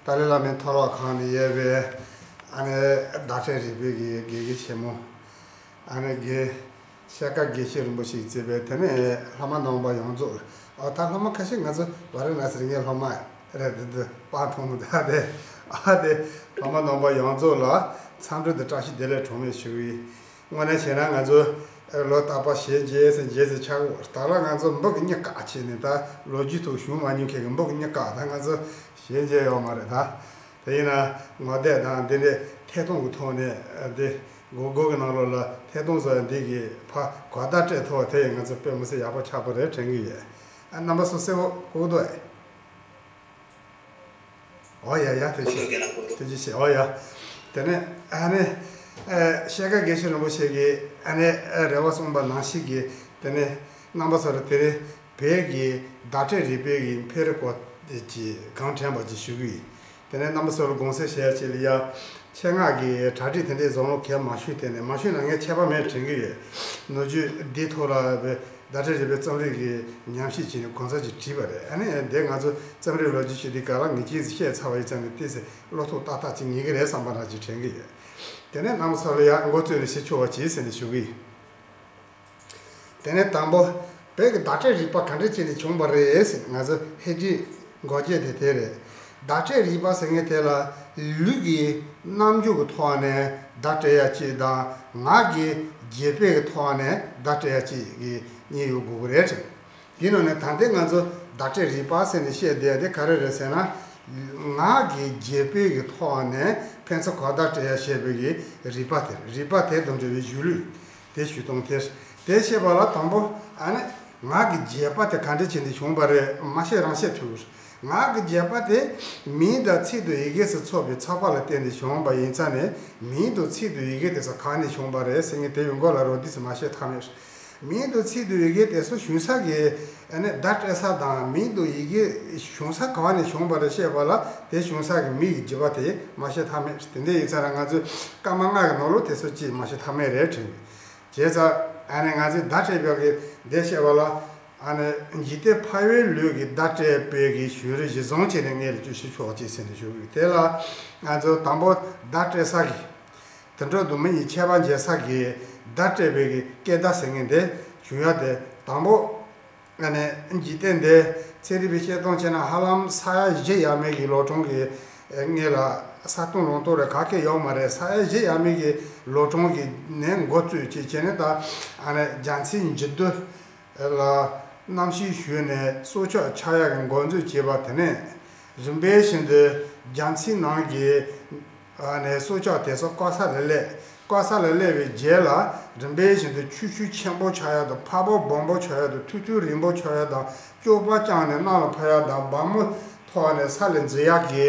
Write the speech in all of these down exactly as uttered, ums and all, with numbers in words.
ཏཱ་ལའི་བླ་མའི་མཐོ་སློབ་ཁང་ནས་ཡོད་པའི་ཨ་ནི་བརྡ་སྤྲོད་རིག་པའི་གི་དགེ་རྒན་ཆེན་མོ། ཨ་ནི་དགེ་ཤེས་དགེ་བཤེས་རིན་པོ་ཆེས་གཙོས་པའི་དེ་ནས་བླ་མ་རྣམ་པ་ཡོངས་རྫོགས་ལ། ཨ་ད་བླ་མ་ཁ་ཤས་ང་ཚོ་ཝཱ་ར་ཎ་སི་རི་ངའི་སློབ་མ་རེད། འདི་འདི་སྤང་ཐུང་མོ་ད་དེ། ཨ་དེ་བླ་མ་རྣམ་པ་ཡོངས་རྫོགས་ལ་འཚམས་འདྲི་དང་བཀྲ་ཤིས་བདེ་ལེགས་གྲངས་མེད་ཞུ་གི་ཡིན། དངོས་གནས་བྱས་ན་ང་ཚོ་ལོ་རྟག་པར་ཞལ་མཇལ་ཟེར་མཇལ་ཟེར་ཆགས་ཀྱི་ཡོད་རེད། ད་ལ་ང་ཚོ་འབུ་གི་གཉིས་ཀ་བྱས་ནས་ད་ལོ་རྒྱུས་ཐོག་བྱུང་མ་མྱོང་མཁན་གྱི་འབུ་གི་གཉིས་ཀ་ད་ང་ཚོ་ཞལ་མཇལ་ཡོད་མ་རེད་ད། དེ་ཡིན་ན་ངོ་དེབ་དང་འདི་འདྲའི་ཐད་གཏོང་གི་ཐོག་ནས་འདི་སྒོར་སྒོར་གྱི་ནང་ལོགས་ལ་ཐད་གཏོང་བཟོ་ཡ་འདི་གི་ཕ་གོ་བརྡ་སྤྲད་ཐུབ་པ་དེ་ཡིན་ང་ཚོ་དཔེ་མི་སྲིད་ཡག་པོ་ཆགས་པ་རེད་དྲན་གྱི་ཡོད། ཨ་རྣམ་པ་ཚོ་གསལ་པོ་གོ་གི་འདུག་ཨེ། ཨོ་ཡ་ཡ། ཐུགས་རྗེ་ཆེ། ཐུགས་རྗེ་ཆེ། ཨོ་ཡ། དེ་ནས་ཨ་ནི་ཨ་ཤེལ་དཀར་དགེ་བཤེས་རིན་པོ་ཆེ་གིས་ཨ་ནི་ཨ་རེ་བ་གསུངས་པ་ནང་བཞིན་གྱི་དེ་ནས་རྣམ་པ་ཚོར་དེ་རིང་བོད་ཀྱི་བརྡ་སྤྲོད་རིག་པའི་གི་འཕེལ་རིམ་སྐོར་གྱི་གང་དྲན་པ་ཅིག་ཞུ་གི་ཡིན། དེ་ནས་རྣམ་པ་ཚོར་དགོངས་སེལ་བྱས་ཡ་ཅིག་ལ་ཡ། ཆེད་མངགས་ཀྱི་གྲ་སྒྲིག་དེ་འདྲའི་བཟོ་ལུགས་གལ་མ་ཞུས། དེ་ནས་མ་ཞུས་ན་ངས་ཁྱད་པར་མེད་དྲན་གྱི་ཡོད། ནོར་བཅུད་འདིའི་ཐོག་ལ་བརྡ་སྤྲོད་རིག་པའི་རྩོམ་རིག་གི་ཉམས་ཞིབ་བྱས་ནས་གང་ཚང་ཅིག་བྲིས་པ་རེད། ཨ་ནི་འདི་ང་ཚོ་རྩོམ་རིག་ལོ་རྒྱུས་ཞུ་དུས་སྐབས་ལ་ངེས་ཅན་ཞིག་བཤད་ཚར་བ་ཡིན་ཙང་ནི་ཏོག་ཙམ་བློ་ཐུག་ཏག་ཏག་ཅིག་ངེས་ཀྱི་རེད་བསམ་པ་འདྲ་ཅིག་དྲན་གྱི་ཡོད། དེ་ནས་རྣམ་པ་ཚོ་ལ་ཡང་མགོ་བཙུགས་ནས་ཞུ་ཆོག་པ་བྱེད་ཟེར་ནས་ཞུ་གི་ཡིན། དེ་ནས་དང་པོ། བོད་ཀྱི་བརྡ་སྤྲོད་རིག་པ་ག་འདྲ་བྱས་ནས་བྱུང་བ་རེད་ཟེར་ང་ཚོ་ཧེ་ཀྲི་འགོག་རྒྱུ་དེ་དེ་རེད། བརྡ་སྤྲོད་རིག་པ་ཟེར་མཁན་དེ་ལ་ལུས་ཀྱི་རྣམ་འགྱུར་གྱི་ཐོག་ནས་བརྡ་སྤྲད་ཡ་གཅིག་དང་ངག་གི་བརྗོད་པའི་གི་ཐོག་ནས་བརྡ་སྤྲད་ཡ་གཅིག་གི་གཉིས་ཡོད་དགོས་ཀྱི་རེད་དྲན། དེའི་ནང་ནས་ད་ལྟའི་ང་ཚོ་བརྡ་སྤྲོད་རིག་པ་ཟེར་ནས་བཤད་བསྡད་ཡ་དེ་ག་རེ་རེད་ཟེར་ན། ངག་གི་བརྗོད་པའི་གི་ཐོག་ནས་ཕན་ཚུན་གོ་བརྡ་སྤྲད་ཡ་བྱེད་པའི་གི་རིག་པ་དེ་རེད། རིག་པ་དེ་དང་འབྲེལ་བའི་གཞུང་ལུགས། དེ་ཞུ་སྟངས་དེ། དེ་བཤད་པ་ལ་དང་པོ་ཨ་ནི་ངག་གི་བརྗོད་པ་དེ་ག་འདྲ་བྱས་ནས་བྱུང་བ་རེད་མ་བཤད་རང་བཤད་ཐུབ། ངག་གི་བརྗོད་པ་དེ་མིང་དང་ཚིག་དང་ཡི་གེ་སོགས་ཚོགས་པའི་ཚོགས་པ་ལ་བརྟེན་ནས་བྱུང་བ་ཡིན་ཙང་ནས་མིང་དང་ཚིག་དང་ཡི་གེ་དེ་ཚོ་གང་ནས་བྱུང་བ་རེད་ཟེར་མཁན་དེ་ཡོང་གོ་ལ་རོ་དུས་སུ་མ་བཤད་ཐབས་མེད། མིང་དང་ཚིག་དང་ཡི་གེ་དེ་ཚོ་བྱུང་ས་གི་ཨ་ནི་བརྡ་སྤྲད་ས་དང་མིང་དང་ཡི་གེ་བྱུང་ས་གང་ནས་བྱུང་བ་རེད་བཤད་པ་ལ་དེ་བྱུང་ས་གི་མི་ཡི་བརྗོད་པ་དེ་མ་བཤད་ཐབས་མེད། དེ་འདྲ་ཡིན་ཙང་ང་ཚོས་སྐར་མ་ལྔ་གི་ནང་ལོགས་དེ་ཚོ་ཅིག་མ་བཤད་ཐབས་མེད་རེད་དྲན། བྱས་ཙང་ཨ་ནི་ང་ཚོས་བརྡ་སྤྲད་པའི་གི་འདི་བཤད་པ་ལ་ཨ་ནི་འཇིག་རྟེན་ཕལ་བའི་ལུས་ཀྱི་བརྡ་སྤྲད་པའི་གི་གཞུང་རིགས་གཞི་བཟུང་བྱས་ནས་ངས་ལ་ཅིག་ཞུ་ཆོག་ཅེས་ཟེར་ནས་ཞུ་གི། དེ་ལ་ང་ཚོ་དང་པོ་བརྡ་སྤྲད་ས་གི་དེ་འགྲོ་དུ་མི་ཡི་ཁྱད་པར་འབྱེད་ས་གི་བརྡ་སྤྲད་པའི་གི་སྐད་བརྡ་ཟེར་མཁན་དེ་བྱུང་ཡ་དེ་དང་པོ། ཨ་ནི་འཇིག་རྟེན་འདི་ཚན་རིག་པའི་དཔྱད་རྩོམ་བྱས་ན་ཧ་ལམ་ས་ཡ་བཞི་ཡས་མས་ཀྱི་ལོ་གྲངས་ཀྱི་སྔོན་ལ་ས་སྟོང་ལུང་སྟོང་རེ་ག་གེ་ཡོད་མ་རེད། ས་ཡ་བཞི་ཡས་མས་ཀྱི་ལོ་གྲངས་ཀྱི་ནས་འགོ་བཙུགས་བྱས་བྱས་ནས་ད་ཨ་ནི་རྒྱལ་མཚན་འཇིགས་སྡུད་ལ་རྣམ་ཤེས་ཞུགས་ནས་སྲོག་ཆགས་ཆགས་ཡག་གི་འགོ་འཛུགས་བྱས་པ་དེ་ནས་རིམ་པས་བཞིན་དུ་རྒྱལ་མཚན་ནང་གི་ཨ་ནི་སྲོག་ཆགས་དེ་ཚོ་བཀག་ས་ལ་སླེབས། བཀག་ས་ལ་སླེབས་པའི་རྗེས་ལ་རིམ་པས་བཞིན་དུ་ཆུ་ཤུལ་ཆེན་པོ་ཆགས་ཡག་དང་འཕར་པོ་སྦོམ་པོ་ཆགས་ཡག་དང་ཐུར་ཐུར་རིང་པོ་ཆགས་ཡག་དང་སྐྱོགས་པ་བརྐྱངས་ནས་གནམ་ལ་འཕར་ཡག་དང་འབར་མོ་ཐོགས་ནས་ས་ལ་འཛུལ་ཡག་གི་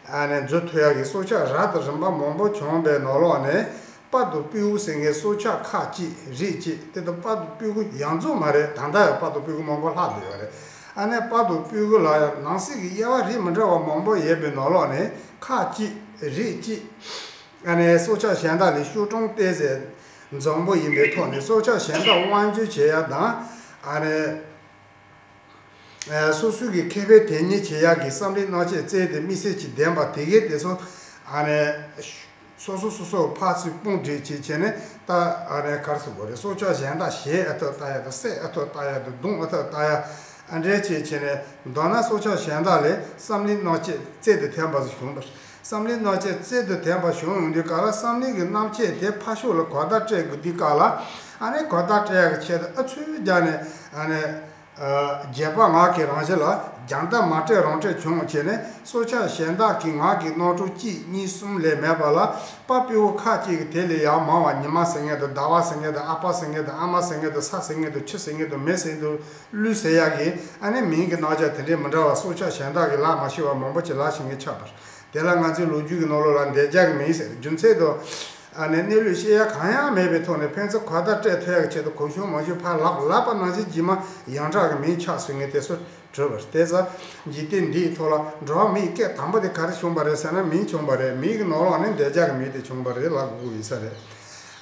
ཨ་ནི་འཛུལ་ཐུབ་ཡག་གི་སྲོག་ཆགས་རབ་དང་རིམ་པ་མང་པོ་བྱུང་བའི་ནང་ལོགས་ནས་དཔའ་བདུད་སྤུ་གུ་ཟེར་མཁན་སྲོག་ཆགས་ཁག་ཅིག་རིགས་གཅིག་དེ་དང་དཔའ་བདུད་སྤུ་གུ་ཡང་རྫོགས་མ་རེད། ད་ལྟ་ཡང་དཔའ་བདུད་སྤུ་གུ་མང་པོ་ལྷག་བསྡད་ཡོད་རེད། ཨ་ནི་དཔའ་བདུད་སྤུ་གུ་ལ་ཡང་ནང་གསེས་ཀྱི་དབྱེ་བ་རིགས་མི་འདྲ་བ་མང་པོ་ཡོད་པའི་ནང་ལོགས་ནས་ཁག་ཅིག་རིགས་གཅིག་ཨ་ནི་སྲོག་ཆགས་གཞན་དག་ལས་སྐྱོ་གྲུང་ཏོག་ཙམ་འཛོམས་པོ་ཡིན་པའི་ཐོག་ནས་སྲོག་ཆགས་གཞན་དག་དབང་སྒྱུར་བྱེད་ཡ་དང་། ཨ་ནི་སོ་སོའི་གི་ཁེ་ཕན་དོན་གཉེར་བྱེད་ཡ་གི་བསམ་གྲུབ་རྣམ་དཔྱོད་རྩལ་དང་དམིགས་བསལ་གྱི་ལྡན་པ་དེ་གས་དེ་ཚོ་ཨ་ནི་སོ་སོ་སོ་སོ་ཕར་ཚུར་དཔུང་སྒྲིག་བྱས་བྱས་ནས་ད་ཨ་ནི་ག་རེ་ཟེར་དགོས་རེད། སྲོག་ཆགས་གཞན་དག་ཞེ་ཨ་ཐུར་ལྟ་ཡ་དང་བསད་ཨ་ཐུར་ལྟ་ཡ་དང་རྡུང་ཨ་ཐུར་ལྟ་ཡ། ཨ་འདྲས་བྱས་བྱས་ནས་མདོར་ན་སྲོག་ཆགས་གཞན་དག་ལས་བསམ་གྲུབ་རྣམ་དཔྱོད་རྩལ་དང་ལྡན་པ་ཞིག་བྱུང་བ། བསམ་གྲུབ་རྣམ་དཔྱོད་རྩལ་དང་ལྡན་པ་བྱུང་ཡོང་དུས་སྐབས་ལ་བསམ་གྲུབ་ཀྱི་རྣམ་དཔྱོད་དེ་ཕར་ཕྱོགས་ལ་གོ་བརྡ་སྤྲད་དགོས་དུས་སྐབས་ལ་ཨ་ནི་གོ་བརྡ་སྤྲད་ཡག་གི་ཆེད་དུ་ཨ་ཚུར་རྒྱག་ནས་ཨ་ནི་རྗེས་དཔག་ངག་གི་རང་བཞིན་ལ་རྒྱང་ལྟ་མ་སྤྲད་རང་སྤྲད་བྱུང་བྱས་ནས་སྲོག་ཆགས་གཞན་དག་གི་ངག་གི་རྣམ་གྲངས་གཅིག་གཉིས་གསུམ་ལས་མེད་པ་ལ་དཔའ་སྤུ་གུ་ཁ་ཅིག་གིས་དེ་ལས་ཡང་མང་བ་ཉི་མ་ཟེར་མཁན་དང་ཟླ་བ་ཟེར་མཁན་དང་ཨ་ཕ་ཟེར་མཁན་དང་ཨ་མ་ཟེར་མཁན་དང་ས་ཟེར་མཁན་དང་ཁྱི་ཟེར་མཁན་དང་མི་ཟེར་མཁན་དང་ཀླུ་ཟེར་ཡག་གི་ཨ་ནི་མིང་གི་རྣམ་གཞག་དེ་འདྲའི་མི་འདྲ་བ་སྲོག་ཆགས་གཞན་དག་གི་ལག་མ་ཤེས་པ་མང་པོ་ཅིག་ལག་ཤེས་མཁན་ཆགས་པ་རེད། དེ་ལ་ང་ཚོའི་ལོ་རྒྱུས་ཀྱི་ནང་ལོགས་ལ་འདོད་ཆགས་ཀྱི་མིང་ཟེར་རྒྱུ་མཚན་དང་། ཨ་ནི་གནས་ལུགས་བཤད་ཡ་གང་ཡང་མེད་པའི་ཐོག་ནས་ཕན་ཚུན་གོ་བརྡ་སྤྲད་ཐུབ་ཡག་གི་ཆེད་དུ་གང་བྱུང་མང་བྱུང་ཕར་ལབ་ལབ་པ་ནང་བཞིན་རྗེས་མ་ཡོངས་གྲགས་ཀྱི་མིང་ཆགས་སོང་ངས་དེ་ཚོ་གྲུབ་པ་རེད། དེ་ཙང་འཇིག་རྟེན་འདིའི་ཐོག་ལ་འགྲོ་བ་མིའི་སྐད་དང་པོ་དེ་ག་རེ་བྱུང་བ་རེད་ཟེར་ན་མིང་བྱུང་བ་རེད། མིང་གི་ནང་ལོགས་ནས་འདོད་ཆགས་ཀྱི་མིང་དེ་བྱུང་བ་རེད་ལབ་དགོས་ཀྱི་ཡིན་ས་རེད།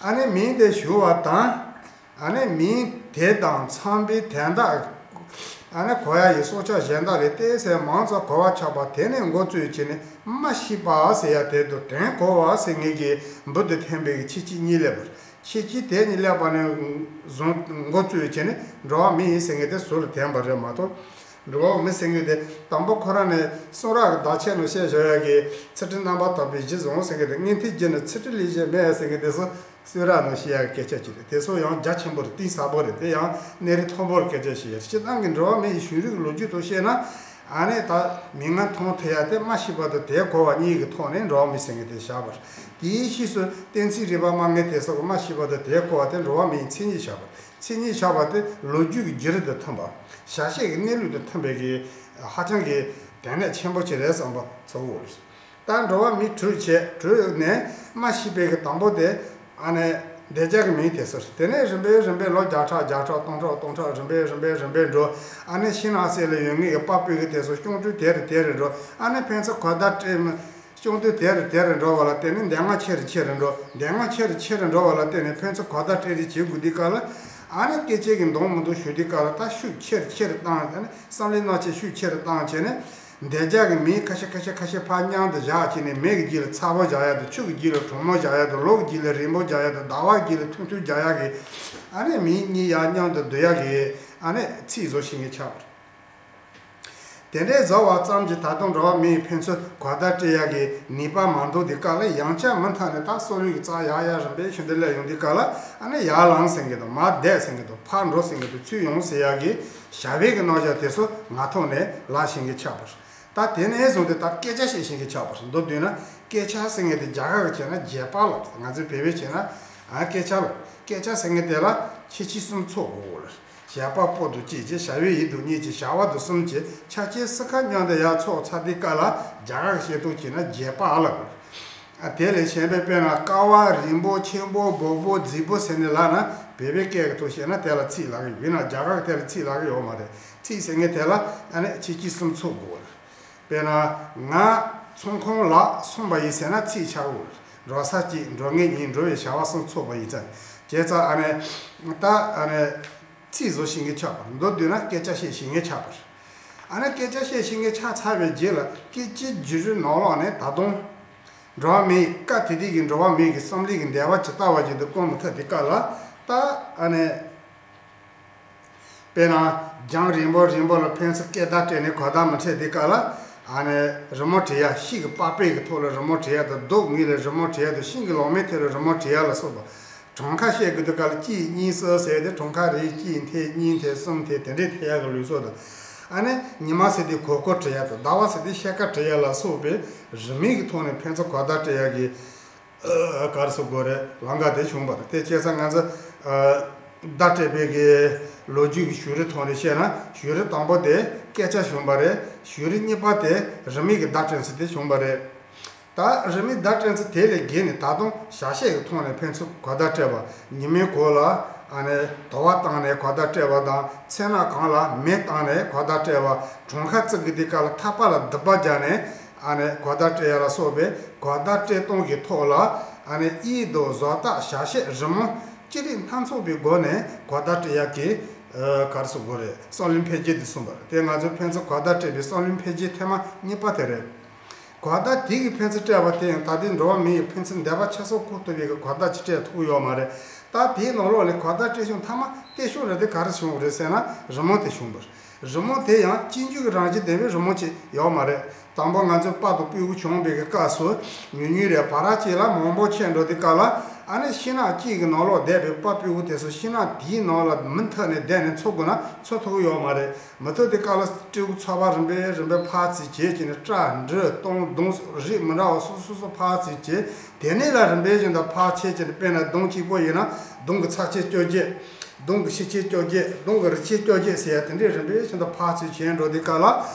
ཨ་ནི་མིང་དེ་ཞུ་བ་དང་། ཨ་ནི་མིང་དེ་དང་འཚམ་པའི་དོན་དག་ ཨ་ནི་གོ་ཡ་ཡི་སྲོག་ཆགས་གཞན་དག་ལས་ཏོག་ཙམ་མང་ཙམ་གོ་བ་ཆགས་པ་དེ་ནས་འགོ་བཙུགས་བྱས་ནས་མ་ཤེས་པ་ཟེར་ཡ་དེ་དང་དོན་གོ་བ་ཟེར་མཁན་གྱི་འབུར་དུ་ཐོན་པའི་ཁྱད་ཆོས་གཉིས་སླེབས་པ་རེད། ཁྱད་ཆོས་དེ་གཉིས་སླེབས་པ་ནས་བཟུང་འགོ་བཙུགས་བྱས་ནས་འགྲོ་བ་མི་ཡིན་ཟེར་མཁན་དེ་ཟུར་ལ་འཐེན་པ་རེད་མ་གཏོགས། འགྲོ་བ་མི་ཟེར་མཁན་དེ་དང་པོ་ཁོ་རང་ནས་གསུང་རབ་ཀྱི་བརྡ་ཆད་ནང་བཤད་བཞག་ཡ་གི་ཚུལ་ཁྲིམས་རྣམ་པར་དག་པའི་གཞི་བཟུང་ཟེར་མཁན་དེ། མངོན་མཐོའི་རྒྱུ་ནི་ཚུལ་ཁྲིམས་ལས་གཞན་མེད་ཟེར་མཁན་དེ་ཚོ། གསུང་རབ་ནང་བཤད་ཡག་སྐད་ཆ་ཅིག་རེད། དེ་ཚོ་ཡང་རྒྱ་ཆེན་པོ་རེད། གཏིང་ཟབ་པོ་རེད། དེ་ཡང་གནས་རིགས་མཐོན་པོར་སྐད་ཆ་བཤད་ཡ་རེད། སྤྱིར་བཏང་གི་འགྲོ་བ་མི་ཡི་བྱུང་རིམ་གྱི་ལོ་རྒྱུས་ཐོག་བཤད་ན། ཨ་ནི་ད་མིག་སྔར་མཐོང་ཐུབ་ཡ་དེ་མ་ཤེས་པ་དང་དེ་གོ་བ་གཉིས་ཀྱི་ཐོག་ནས་འགྲོ་བ་མི་ཟེར་མཁན་དེ་བཞག་པ་རེད། དེའི་ཕྱིས་སུ་གཏན་ཚིགས་རིག་པ་སྨྲ་མཁན་དེ་ཚོ་གི་མ་ཤེས་པ་དང་དེ་གོ་བ་དེ་འགྲོ་བ་མི་ཡི་མཚན་ཉིད་བཞག་པ་རེད། མཚན་ཉིད་བཞག་པ་དེ་ལོ་རྒྱུས་ཀྱི་བརྒྱུད་རིམ་དང་མཐུན་པ། བྱ་བྱེད་ཀྱི་གནས་ལུགས་དང་མཐུན་པའི་གི་ཧ་ཅང་གི་དོན་གནད་ཆེན་པོ་ཅིག་རེད་བསམ་པ་ཚོར་ཡོད་རེད། ད་འགྲོ་བ་མི་དྲུག་བྱས། དྲུག་ནས་མ་ཤེས་པའི་གི་དང་པོ་དེ། ཨ་ནི་འདོད་བྱ་གི་མིང་དེ་ཚོ་རེད། དེ་ནས་རིམ་པས་རིམ་པས་ལོ་བརྒྱ་ཕྲག་བརྒྱ་ཕྲག་སྟོང་ཕྲག་སྟོང་ཕྲག་རིམ་པས་རིམ་པས་རིམ་པས་འགྲོ། ཨ་ནི་ཕྱི་ནང་གསེས་ལ་ཡོད་མཁན་གྱི་པགས་པའི་གི་དེ་ཚོ་སྐྱོན་བྲལ་དེ་རུ་དེ་རུ་འགྲོ། ཨ་ནི་ཕན་ཚུན་གོ་བརྡ་སྤྲད་མི། སྐྱོན་བྲལ་དེ་རུ་དེ་རུ་འགྲོ་བ་ལ་བརྟེན་ནས་འདོད་ལྔ་ཆེ་རུ་ཆེ་རུ་འགྲོ། འདོད་ལྔ་ཆེ་རུ་ཆེ་རུ་འགྲོ་བ་ལ་བརྟེན་ནས་ཕན་ཚུན་གོ་བརྡ་སྤྲད་རེས་བྱེད་དགོས་དུས་སྐབས་ལ། ཨ་ནི་སྐད་ཆའི་གི་འདང་མི་འདང་ཞུ་དུས་སྐབས་ལ་ད་ཤུགས་ཆེ་རུ་ཆེ་རུ་བཏང་། ཨ་ནི་བསམ་བློའི་སྣང་ཆ་ཤུགས་ཆེ་རུ་བཏང་བྱས་ནས། འདོད་བྱ་གི་མིང་ཁ་ཤས་ཁ་ཤས་ཁ་ཤས་ཕར་མཉམ་དུ་བཞག་བྱས་ནས། མི་གི་རྗེས་ལ་ཚ་པོ་རྒྱག་ཡ་དང་། ཆུ་གི་རྗེས་ལ་གྲང་མོ་རྒྱག་ཡ་དང་། ལོ་གི་རྗེས་ལ་རིང་པོ་རྒྱག་ཡ་དང་། ཟླ་བ་གི་རྗེས་ལ་ཐུང་ཐུང་རྒྱག་ཡ་གི། ཨ་ནི་མིང་གཉིས་ཡར་མཉམ་དུ་བསྡུ་ཡ་གི། ཨ་ནི་ཚིག་བཟོ་ཤེས་མཁན་ཆགས་པ་རེད། དེ་འདྲའི་བཟོ་བ་ཙམ་གྱིས་ད་དུང་འགྲོ་བ་མིའི་ཕན་ཚུན་གོ་བརྡ་སྤྲད་ཡ་གི་ནུས་པ་མ་འདང་དུས་སྐབས་ལ། ཡང་བསྐྱར་མུ་མཐུད་ནས་ད་སྲོག་ལུས་ཀྱི་རྩ་ཡར་ཡར་རིམ་པས་ཤིན་ཏུ་སླེབས་ཡོང་དུས་སྐབས་ལ། ཨ་ནི་ཡར་ལངས་ཟེར་མཁན་དང་། མར་བསྡད་ཟེར་མཁན་དང་། ཕར་འགྲོ་ཟེར་མཁན་དང་། ཚུར་ཡོང་ཟེར་ཡ་གི་བྱ་བའི་གི་རྣམ་གཞག་དེ་ཚོ་ངག་ཐོག་ནས་ལབ་ཤེས་མཁན་ཆགས་པ་རེད། ད་དེ་ནས་བཟུང་སྟེ་ད་སྐད་ཆ་བཤད་ཤེས་མཁན་ཆགས་པ་རེད། མདོར་བསྡུས་ན་སྐད་ཆ་ཟེར་མཁན་དེ་རྒྱ་གར་གྱི་བྱས་ན་བྱེད་པ་ལབ། ང་ཚོའི་བོད་པའི་བྱས་ན། ཨ། སྐད་ཆ་ལབ། སྐད་ཆ་ཟེར་མཁན་དེ་ལ་ཁྱད་ཆོས་གསུམ་ཚོགས་དགོས་ལ། བྱེད་པ་པོ་དང་བཅས་ཀྱི། བྱ་བའི་ཡུལ་དང་གཉིས་ཀྱི། བྱ་བ་དང་གསུམ་གྱི། ཆ་ཆེན་གསུམ་ཀ་མཉམ་དུ་ཡར་ཚོགས་ཚར་དུས་སྐབས་ལ། རྒྱ་གར་གྱི་བཤད་སྟངས་བྱས་ན་བྱེད་པ་ལབ། ཨ། དེ་ལས་གཞན་པའི་དཔེར་ན་དཀར་བ། རིང་པོ། ཆེན་པོ། སྦོམ་པོ། རྫིག་པོ་ཟེར་ནས་ལབ་ན། བོད་པའི་སྐད་ཀྱི་ཐོག་བཤད་ན་དེ་ལ་ཚིག་ལབ་ཀྱི་ཡོད་ན། རྒྱ་གར་གྱི་དེ་ལ་ཚིག་ལབ་ཀྱི་ཡོད་མ་རེད། ཚིག་ཟེར་མཁན་དེ་ལ་ཨ་ནི་ཁྱད་ཆོས་གསུམ་ཚོགས་དགོས་ལ། དཔེར་ན་ང་ཚོང་ཁང་ལ་སོང་བ་ཡིན་ཟེར་ན་ཚིག་ཆགས་དགོས་ལ། འགྲོ་ས་གཅིག། འགྲོ་མཁན་གཉིས། འགྲོ་བའི་བྱ་བ་གསུམ་ཚོགས་པ་ཡིན་ཙང་། བྱས་ཙང་ཨ་ནི་ད་ཨ་ནི་ཚིག་བཟོ་ཤེས་མཁན་ཆགས་པ། མདོར་བསྡུས་ན་སྐད་ཆ་བཤད་ཤེས་མཁན་ཆགས་པ་རེད། ཨ་ནི་སྐད་ཆ་བཤད་ཤེས་མཁན་ཆགས་ཚར་བའི་རྗེས་ལ་སྐད་ཆའི་བརྗོད་གཞི་ནང་ལོགས་ནས་ད་དུང་འགྲོ་བ་མིའི། སྐབས་དེ་དུས་ཀྱི་འགྲོ་བ་མིའི་གི་བསམ་བློའི་གི་འདོད་པ་ཇི་ལྟ་བ་བཞིན་དུ་བསྐང་མི་ཐུབ་དུས་སྐབས་ལ། ད་ཨ་ནི་དཔེར་ན་རྒྱང་རིང་པོ་རིང་པོ་ལ་ཕན་ཚུན་སྐད་བརྡ་སྤྲད་ནས་གོ་བརྡ་མི་འཕྲོད་དུས་སྐབས་ལ། ཨ་ནི་རི་མོ་བྲིས་ཡ། ཤིང་གི་པགས་པའི་གི་ཐོག་ལ་རི་མོ་བྲིས་ཡ་དང་། རྡོ་ངོས་ལ་རི་མོ་བྲིས་ཡ་དང་། ཤིང་གི་ལོ་མའི་ཐད་ལ་རི་མོ་བྲིས་ཡ་ལ་སོགས་པ། གྲངས་ཀ་བཤད་དགོས་དུས་སྐབས་ལ་གཅིག་གཉིས་གསུམ་ཟེར་ཏེ་གྲངས་ཀ་རེ་གཅིག་འཐེན། གཉིས་འཐེན། གསུམ་འཐེན། དེ་འདྲའི་འཐེན་ཡག་གི་ལུགས་སྲོལ་དང་། ཨ་ནི་ཉི་མ་ཟེར་དུས་གོ་སྐབས་བྲི་ཡག་དང་། ཟླ་བ་ཟེར་དུས་ཤ་ཁ་བྲི་ཡག་ལ་སོགས་པའི་རི་མོའི་གི་ཐོག་ནས་ཕན་ཚུན་གོ་བརྡ་སྤྲད་ཡག་གི། ཨ། ག་རེ་ཟེར་དགོས་རེད། ལམ་ཁ་དེ་བྱུང་བ་རེད། དེ་བྱས་ཙང་ང་ཚོ། ཨ། བརྡ་སྤྲད་པའི་གི་ལོ་རྒྱུས་ཀྱི་བྱུང་རིམ་ཐོག་ནས་བཤད་ན། བྱུང་རིམ་དང་པོ་དེ་སྐད་ཆ་བྱུང་བ་རེད། བྱུང་རིམ་གཉིས་པ་དེ་རི་མོའི་གི་བརྡ་སྤྲད་ཚུལ་དེ་བྱུང་བ་རེད། ད་རི་མོའི་བརྡ་སྤྲད་ཚུལ་དེ་ལས་བརྒལ་ནས་ད་དུང་བྱ་བྱེད་ཀྱི་ཐོག་ནས་ཕན་ཚུན་གོ་བརྡ་སྤྲད་པ། ཉི་མའི་གུང་ལ་ཨ་ནི་དུ་བ་བཏང་ནས་གོ་བརྡ་སྤྲད་པ་དང་། མཚན་ནག་གང་ལ་མེ་བཏང་ནས་གོ་བརྡ་སྤྲད་པ། གྲངས་ཀ་བརྩི་དགོས་དུས་སྐབས་ལ་ཐག་པ་ལ་རྡུལ་པ་སྦྱར་ནས་ཨ་ནི་གོ་བརྡ་སྤྲད་ཡ་ལ་སོགས་པའི་གོ་བརྡ་སྤྲད་སྟངས་ཀྱི་ཐོག་ལ། ཨ་ནི་དབྱིབས་དང་བཟོ་ལྟ། བྱ་བྱེད། རི་མོ། ཅི་རིགས་སྣ་ཚོགས་པའི་སྒོ་ནས་གོ་བརྡ་སྤྲད་ཡག་གི། ཨ། ག་རེ་ཟེར་དགོས་རེད། བསམ་བློའི་འཕེལ་རྒྱས་དེ་གསུངས་པ་རེད། དེ་ང་ཚོས་ཕན་ཚུན་གོ་བརྡ་སྤྲད་པའི་བསམ་བློའི་འཕེལ་རྒྱས་ཐེངས་མ་གཉིས་པ་དེ་རེད། གོ་བརྡ་དེ་གི་ཕན་ཚུན་སྤྲད་པ་དེ་ཡང་ད་ལྟའི་འགྲོ་བ་མི་ཡི་ཕན་ཚུན་འདོད་པ་ཆ་ཚང་བསྐང་ཐུབ་པའི་གི་གོ་བརྡ་ཅིག་སྤྲད་ཐུབ་ཡོད་མ་རེད། ད་དེའི་ནང་ལོགས་ལས་གོ་བརྡ་སྤྲད་ཤུགས་མཐའ་མ་སྟོབས་ཤུགས་རེད་དེ་ག་རེ་བྱུང་བ་རེད་ཟེར་ན། རི་མོ་དེ་བྱུང་བ་རེད། རི་མོ་དེ་ཡང་གཅིག་མཇུག་གི་རང་བཞིན་ལྡན་པའི་རི་མོ་ཅིག་ཡོད་མ་རེད། དང་པོ་ང་ཚོའི་པགས་དང་པུས་མོ་བྱུང་བའི་གི་སྐབས་སུ་ཉུང་ཉུང་རེད། བར་གཅིག་ལ་མང་པོ་ཆགས་འགྲོ་དུས་སྐབས་ལ། ཨ་ནི་ཤིང་ནགས་གཅིག་གི་ནང་ལོགས་བསྡད་པའི་པགས་པུས་མོ་དེ་ཚོ་ཤིང་ནགས་དེའི་ནང་ལ་མུ་མཐུད་ནས་བསྡད་ནས་འཚོ་དགོས་ན་འཚོ་ཐུབ་ཀྱི་ཡོད་མ་རེད། མུ་མཐུད་དེ་སྐབས་ལ་སྤྲེའུ་ཚོ་པ་རིམ་པས་རིམ་པས་ཕར་ཚུར་བྱས་བྱས་ནས་སྐྲ་འབྲུ་སྟོང་གདོང་རིགས་མི་འདྲ་བ་སོ་སོ་སོ་སོ་ཕར་ཚུར་བྱས། དེ་ནས་ལ་རིམ་པས་བཞིན་དུ་ཕར་ཆེར་བྱས་ནས། དཔེར་ན་གདོང་གཅིག་པོ་ཡིན་ན་གདོང་གི་ཚབ་ཆེན་བཅོ་བརྒྱད། གདོང་གི་ཕྱི་ཆེན་བཅོ་བརྒྱད། གདོང་གི་རི་ཆེན་བཅོ་བརྒྱད་ཟེར་ཡ་དེ་འདྲས་རིམ་པས་བཞིན་དུ་ཕར་ཚུར་བྱས་འགྲོ་དུས་སྐབས་ལ།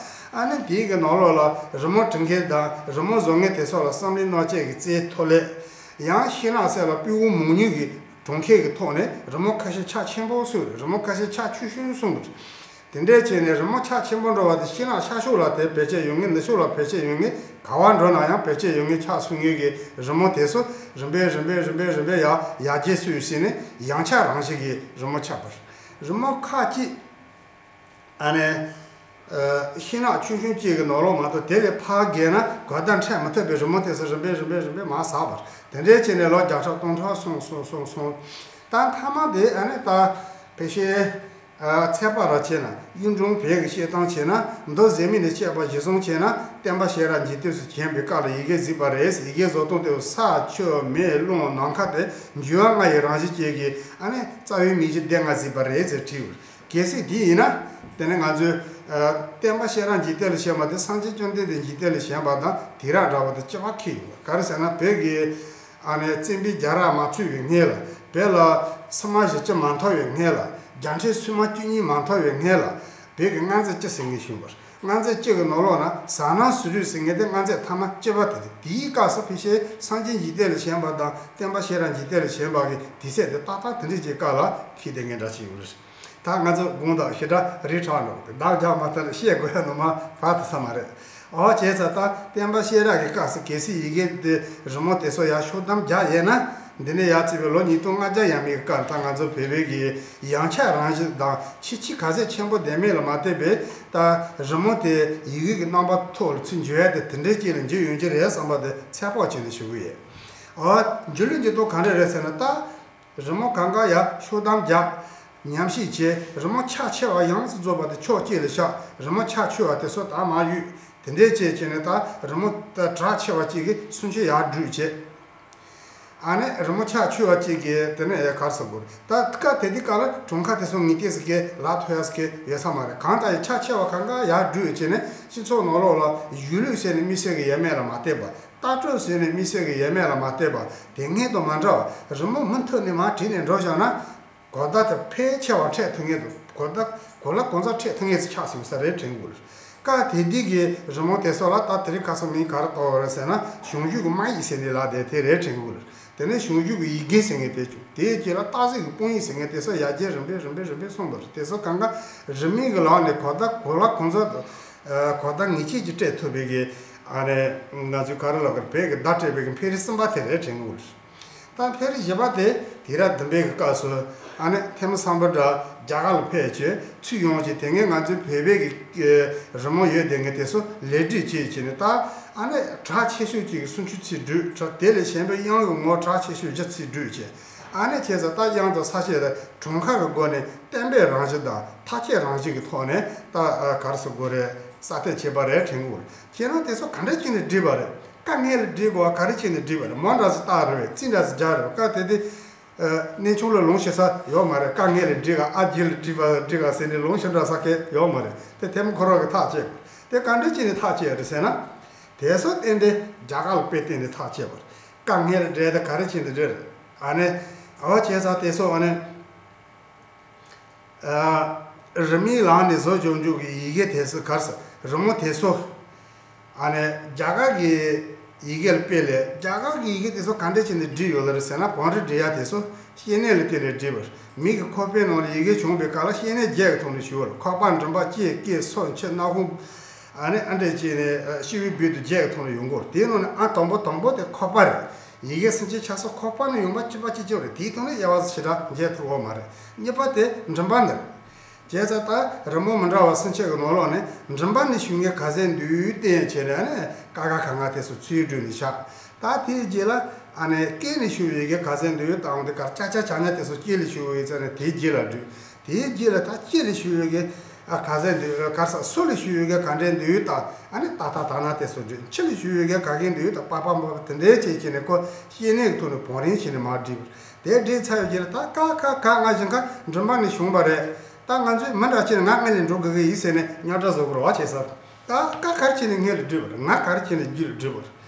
ཨ་ནི་དེའི་གི་ནང་ལོགས་ལ་རི་མོ་འབྲི་མཁན་དང་རི་མོ་བཟོ་མཁན་དེ་ཚོ་ལ་བསམ་བློའི་རྣམ་དཔྱོད་ཀྱི་རྩལ་མཐོ་སླེབས། ཡང་ཤིང་ནགས་གསེབ་ལ་པུས་མོ་མང་ཉུང་གི་གྲངས་ཀའི་གི་ཐོག་ནས་རི་མོ་ཁ་ཤས་ཆགས་ཆེན་པོ་སོང་རེད། རི་མོ་ཁ་ཤས་ཆགས་ཆུང་ཆུང་སོང་རེད། དེ་འདྲས་བྱས་ནས་རི་མོ་ཆགས་ཆེན་པོ་འགྲོ་བ་དེ་ཤིང་ནགས་ཤར་ཕྱོགས་ལ་དེ་བེད་སྤྱོད་ཡོད་མཁན། ནུབ་ཕྱོགས་ལ་བེད་སྤྱོད་ཡོད་མཁན། ག་བ་འགྲོ་ན་ཡང་བེད་སྤྱོད་ཡོད་མཁན་ཆགས་སོང་མཁན་གྱི་རི་མོ་དེ་ཚོ་རིམ་པས་རིམ་པས་རིམ་པས་རིམ་པས་ཡར་ཡར་རྒྱས་སུ་ཕྱིན་ནས་ཡང་ཆགས་རང་བཞིན་གྱི་རི་མོ་ཆགས་པ་རེད། རི་མོ་ཁག་ཅིག་ ཨ་ནི། ཤིང་ནགས་ཆུང་ཆུང་གཅིག་གི་ནང་ལོགས་མ་གཏོགས་དེ་ལས་ཕར་བརྒལ་ན་གོ་བརྡ་འཕྲད་མི་ཐུབ་པའི་རི་མོ་དེ་ཚོ་རིམ་པས་རིམ་པས་རིམ་པས་མར་ཟགས་པ་རེད། དེ་འདྲའི་བྱས་ནས་ལོ་བརྒྱ་ཕྲག་སྟོང་ཕྲག་སོང་སོང་སོང་སོང་། ད་མཐའ་མ་དེ་ཨ་ནི་ད་ཕལ་ཆེར། ཚད་པ་ར་བྱས་ན་གཡུང་དྲུང་བོན་གྱི་བཤད་སྟངས་བྱས་ན་མདོ་ཟེར་མི་ནས་བཤད་པ་གཞིར་བཟུང་བྱས་ན་བསྟན་པ་བཤད་ར་འཇིག་རྟེན་སུ་བྱོན་པའི་སྐབས་ལ་ཡི་གེ་གཟིགས་པ་རེད། ཡི་གེ་བཟོ་སྟངས་དེ་ས་ཆུ་མེ་རླུང་ནམ་མཁའ་དེ་འབྱུང་བ་ལྔ་ཡི་རང་བཞིན་ཅན་གྱི་ཨ་ནི་རྩ་བའི་མིང་གཞི་སྡེ་ལྔ་གཟིགས་པ་རེད་ཟེར་བྲིས་ཡོད། གལ་སྲིད་དེ་ཡིན་ན། དེ་ནི་ང་ཚོས་ཨ་བསྟན་པ་བཤད་ར་འཇིག་རྟེན་ལ་བྱོན་པ་དེ་སངས་རྒྱས་བཅོམ་ལྡན་འདས་འཇིག་རྟེན་ལ་བྱོན་པ་དང་དེ་རང་འདྲ་བ་དང་གཅིག་པ་ཁེལ་ཡོད། ག་རེ་ཟེར་ན་བོད་ཀྱི་ཨ་ནི་བཙན་པོའི་རྒྱལ་རབས་མ་ཚུགས་པའི་སྔོན་ལ། བོད་ལ་སྲིན་མོ་བཞི་བཅུ་མ་འཐོར་བའི་སྔོན་ལ། རྒྱལ་ཕྲན་སྲིན་མོ་བཅུ་གཉིས་མ་འཐོར་བའི་སྔོན་ལ། བོད་ཀྱི་མངའ་མཛད་བཅུ་ཟེར་མཁན་བྱུང་བ་རེད། མངའ་མཛད་བཅུ་གི་ནང་ལོགས་ན་ཟ་ན་ཟུ་རུ་ཟེར་མཁན་དེ་མངའ་མཛད་ཐ་མ་བཅུ་པ་དེ་རེད། དེའི་སྐབས་སུ་ཕལ་ཆེར་སངས་རྒྱས་འཇིག་རྟེན་ལ་བྱོན་པ་དང་བསྟན་པ་བཤད་ར་འཇིག་རྟེན་ལ་བྱོན་པ་གི་དུས་ཚོད་དེ་ཏག་ཏག་དེ་འདྲ་ཅིག་སྐབས་ལ་ཁེལ་བསྡད་མཁན་འདྲ་ཅིག་ཡོད་རེད། ད་ང་ཚོ་དགོངས་དག་ཞེ་དྲག་རི་ཁྲོད་འགྲོ་གི་འདུག། བདག་ཅག་མ་ལྟར་བཤད་དགོས་ཡ་ནོ་མ་བར་དུ་ས་མ་རེད། འོ་བྱས་ཙང་ད་བསྟན་པ་བཤད་ར་གི་སྐབས་སུ་གལ་སྲིད་ཡི་གེ་འདི་རི་མོ་དེ་ཚོ་ཡར་ཤོག་བསྡམས་རྒྱག་ཡས་ན། འདི་ནས་ཡར་བརྩིས་པའི་ལོ་ཉིས་སྟོང་ལྔ་བརྒྱ་ཡས་མས་ཀྱི་སྐབས་ད་ང་ཚོ་བོད་པའི་གི་ཡངས་ཆག་རང་བཞིན་དང་ཕྱི་ཕྱི་ག་ཚད་ཆེན་པོ་ལྡན་མིན་ལ་མ་ལྟོས་པའི་ད་རི་མོ་དེ་ཡི་གེ་གི་རྣམ་པ་ཐོག་ལ་ཚུར་འགྱུར་ཡ་དེ་དེ་འདྲའི་ཅིག་ལ་འགྱུར་ཡོང་གི་རེད་བསམ་པ་དེ་ཚད་དཔག་བྱས་ནས་ཞུ་གི་ཡོད། འོ་འགྱུར་ལུགས་འགྱུར་སྟངས་ག་འདྲ་རེད་ཟེར་ན་ད། རི་མོ་གང་ག་ཡར་ཤོག་བསྡམས་རྒྱག། ཉམས་ཞིབ་བྱས། རི་མོ་ཕྱག་ཆེ་བ་ཡོངས་སུ་རྫོགས་པ་དེ་ཕྱོགས་གཅིག་ལ་བཞག། རི་མོ་ཕྱག་ཆུང་བ་དེ་ཚོ་དག་མར་གཡུགས། དེ་འདྲས་བྱས་བྱས་ནས་ད་རི་མོ་ད་གྲགས་ཆེ་བ་གཅིག་གིས་སུམ་ཅུ་ཡར་སྒྲུག་བྱས། ཨ་ནི་རི་མོ་ཕྱག་ཆུང་བ་གཅིག་གིས་དེ་ནས་ཡར་གར་སོ་དགོས། ད་སྐབས་དེ་དུས་སྐབས་ལ་གྲོང་ཁྱེར་དེ་ཚོ་ངེས་གཏན་ཟེར་མཁན་ལག་ཐོགས་ཡ་ཟེར་མཁན་ཡོད་ས་མ་རེད། གང་ལྟར་ཡང་ཕྱག་ཆེ་བ་གང་ག་ཡར་སྒྲུག་བྱས་ནས་སྤྱི་ཚོགས་ནང་ལོགས་ལ་གཞུང་ལུགས་ཟེར་ནས་དམིགས་བསལ་གྱི་ཡོད་མེད་ལ་མ་ལྟོས་པ། ལྟ་གྲུབ་ཟེར་ནས་དམིགས་བསལ་གྱི་ཡོད་མེད་ལ་མ་ལྟོས་པ། དེ་སྔོན་དང་མ་འདྲ་བར་རི་མོ་མུ་མཐུད་ནས་མར་བྲིས་ནས་འགྲོ་བཞག་ན། གོ་བརྡ་དེ་ཕལ་ཆེ་བ་འཕྲད་ཐུབ་ངེས་འདུག། གོ་བརྡ་གོ་ལ་གོ་འཛོལ་འཕྲད་ཐུབ་ངེས་སུ་ཆགས་སོང་ས་རེད་དྲན་གྱི་ཡོད། སྐབས་དེ་དུས་ཀྱི་རི་མོ་དེ་ཚོ་ལ་ད་དེ་རིང་ཁ་སང་མིང་ག་རེ་བཏགས་ཡོད་རེད་ཟེར་ན་གཞུང་བཞུགས་ཀྱི་དམངས་ཡིག་ཟེར་ནས་ལབ་བསྡད་དེ་རེད་དྲན་གྱི་ཡོད། དེ་ནས་གཞུང་བཞུགས་ཀྱི་ཡི་གེ་ཟེར་མཁན་དེ་བྱུང་། དེའི་རྗེས་ལ་སྟག་གཟིག་གི་དཔང་ཡིག་ཟེར་མཁན་དེ་ཚོ་ཡར་རྒྱས་རིམ་པས་རིམ་པས་རིམ་པས་སོང་བ་རེད། དེ་ཚོ་གང་ག་རི་མོའི་གི་ལམ་ནས་གོ་བརྡ་གོ་ལ་གོ་འཛོལ་དང་། གོ་བརྡ་ངེས་ཅན་ཅིག་སྤྲད་ཐུབ་པའི་གི་ཨ་ནི་ང་ཚོས་ག་རེ་ལབ་དགོས་རེད། བོད་ཀྱི་བརྡ་སྤྲད་པའི་གི་འཕེལ་རིམ་གསུམ་པ་དེ་རེད་དྲན་གྱི་ཡོད། ད་འཕེལ་རིམ་བཞི་པ་དེ་དུས་རབས་བདུན་པའི་གི་སྐབས་སུ་ཨ་ནི་ཐོན་མི་སམ་བྷོ་ཊ་རྒྱ་གར་ལ་ཕེབས་བྱས་ཚུར་ཡོང་བྱས་དེ་སྔའི་ང་ཚོའི་བོད་པའི་གི་རི་མོ་ཡོད་བསྡད་མཁན་དེ་ཚོ་ལེགས་སྒྲིག་བྱས་བྱས་ནས་ད་ཨ་ནི་གྲགས་ཆེ་ཤོས་ཅིག་གི་སུམ་ཅུ་ཚུར་བསྒྲིགས། དེ་ལས་གཞན་པའི་དབྱངས་ཀྱི་ངོ་གྲགས་ཆེ་ཤོས་བཞི་ཚུར་བསྒྲིགས་བྱས། ཨ་ནི་བྱས་ཙང་ད་དབྱངས་དང་ས་བཅད་དེ་གྲངས་ཀ་གི་སྒོ་ནས་བསྟན་པའི་རང་བཞིན་དང་མཐའ་དཔྱད་རང་བཞིན་གྱི་ཐོག་ནས་ད་ག་རེ་ཟེར་དགོས་རེད། གསར་གཏོད་བྱས་པ་རེད་དྲན་གྱི་ཡོད། ཁྱེད་རང་དེ་ཚོ་ག་འདྲ་བྱས་ནས་བསྒྲིགས་པ་རེད། ཀ་ངེས་ལ་བསྒྲིགས་དགོས་པ་ག་རེ་བྱས་ནས་བསྒྲིགས་པ་རེད། མོ་འདྲ་ཟིག་བཏགས་རེད་པས། རྩིས་འདྲ་ཟིག་རྒྱག་རེད་པས། སྐབས་དེ་དུས་གནས་ཆུང་ལ་ལུང་ཞུ་ས་ཡོད་མ་རེད། ཀ་ངེས་ལ་བསྒྲིགས་ག་ཨ་རྒྱན་ལ་བསྒྲིགས་པ་བསྒྲིགས་ག་ཟེར་ནས་ལུང་ཞུ་འདྲ་ས་གང་ཡོད་མ་རེད། དེ་ཐེམ་ཁོ་རང་གིས་ཐག་བཅད་པ་རེད། དེ་ག་འདྲ་བྱས་ནས་ཐག་བཅད་རེད་ཟེར་ན། དེ་ཚོ་ཏན་ཏན་རྒྱ་གར་ལ་དཔེ་བལྟས་ནས་ཐག་བཅད་པ་རེད། ཀ་ངེས་ལ་བསྒྲིགས་དེ་ག་རེ་བྱས་ནས་བསྒྲིགས་རེད། ཨ་ནི་འོ་བྱས་ཙང་དེ་ཚོ་ཨ་ནི། རི་མོའི་ལམ་ནས་བཟོ་བྱུང་བྱུང་གི་ཡི་གེ་དེ་ཚོ་ག་རེ་ཟེར། རི་མོ་དེ་ཚོ་ཨ་ནི་རྒྱ་གར་གྱི་ཡི་གེ་ལ་དཔེ་ལས། རྒྱ་གར་གྱི་ཡི་གེ་དེ་ཚོ་ག་འདྲ་བྱས་ནས་བྲིས་ཡོད་ལ་རེད་ཟེར་ན། བང་རིམ་བྲིས་ཡ་དེ་ཚོ་བཤེས་གཉེན་ལ་བརྟེན་ནས་བྲིས་པ་རེད། མི་གི་ཁོག་པའི་ནང་ལ་ཡི་གེ་བྱུང་བའི་སྐབས་ལ་བཤེས་གཉེན་བརྒྱད་ཀྱི་ཐོག་ནས་ཞུ་བ་རེད། ཁོག་པ་མགྲིན་པ་ལྕེ་སྐེ་སོ་མཆུ་སྣ་ཁུང་། ཨ་ནི་ཨ་འདྲ་བྱས་ནས་ཤི་བའི་སྦུལ་དུ་བརྒྱད་ཀྱི་ཐོག་ནས་ཡོང་གི་ཡོད་རེད། དེའི་ནང་ནས་ཨ་དང་པོ་དང་པོ་དེ་ཁོག་པ་རེད། ཡི་གེ་སུམ་ཅུ་ཆ་སོགས་ཁོག་པ་ནས་ཡོང་བ་གཅིག་པ་གཅིག་རྐྱང་རེད། དེའི་ཐོག་ནས་དབྱེ་བ་ཕྱེ་བྲལ་འབྱེད་ཐུབ་ཡོད་མ་རེད། གཉིས་པ་དེ་མགྲིན་པ་ནི་རེད། བྱས་ཙང་ད་རི་མོ་མི་འདྲ་བ་སུམ་ཅུ་གི་ནང་ལོགས་ནས་མགྲིན་པ་ནས་ཞུ་མཁན་ག་ཚད་འདུག་བསྟན་བྱས་ནས་ནི་ཀ་ཁ་ག་ང་དེ་ཚོ་ཚུར་བསྒྲིགས་ནས་བཞག། ད་དེའི་རྗེས་ལ་ཨ་ནི་སྐེ་ནས་ཞུ་བའི་གི་ག་ཚད་འདུག་བཏང་སྟེ་གར་ཅ་ཆ་ཆ་ཉ་དེ་ཚོ་སྐེ་ལ་ཞུ་བའི་ཚེ་ནས་དེའི་རྗེས་ལ་བསྒྲིགས། དེའི་རྗེས་ལ་ད་ལྕེ་ལ་ཞུ་བའི་གི་ཨ་ག་ཚད་འདུག་གར་ས། སོ་ལ་ཞུ་བའི་གི་ག་འདྲས་འདུག་ད་ཨ་ནི་ཏ་ཏ་ད་ན་དེ་ཚོ་བསྒྲིགས། མཆུ་ལ་ཞུ་བའི་གི་ག་གེ་འདུག་ད་པ་པ་མ་པ་དེ་འདྲས་བྱས་བྱས་ནས་ཁོ་བཤེས་གཉེན་གི་ཐོག་ནས་བང་རིམ་བྱས་ནས་མར་བསྒྲིགས་པ་རེད། དེ་བསྒྲིགས་ཚར་བའི་རྗེས་ལ་ད་ཀ་ཁ་ག་ང་བཞིན་ཁ་མགྲིན་པ་ནས་བྱུང་བ་རེད། ད་ང་ཚོས་མི་འདྲ་བྱས་ནས་ང་སྔོན་ལ་འགྲོ་དགོས་ཀྱི་ཡིན་ཟེར་ནས་རྙོག་དྲ་བཟོ་དགོས་རེད་བ། བྱས་ཙང་ད་ཀ་ག་རེ་བྱས་ནས་སྔོན་ལ་བསྒྲིགས་པ་རེད། ང་ག་རེ་བྱས་ནས་རྗེས་ལ་བསྒྲིགས་པ་རེད།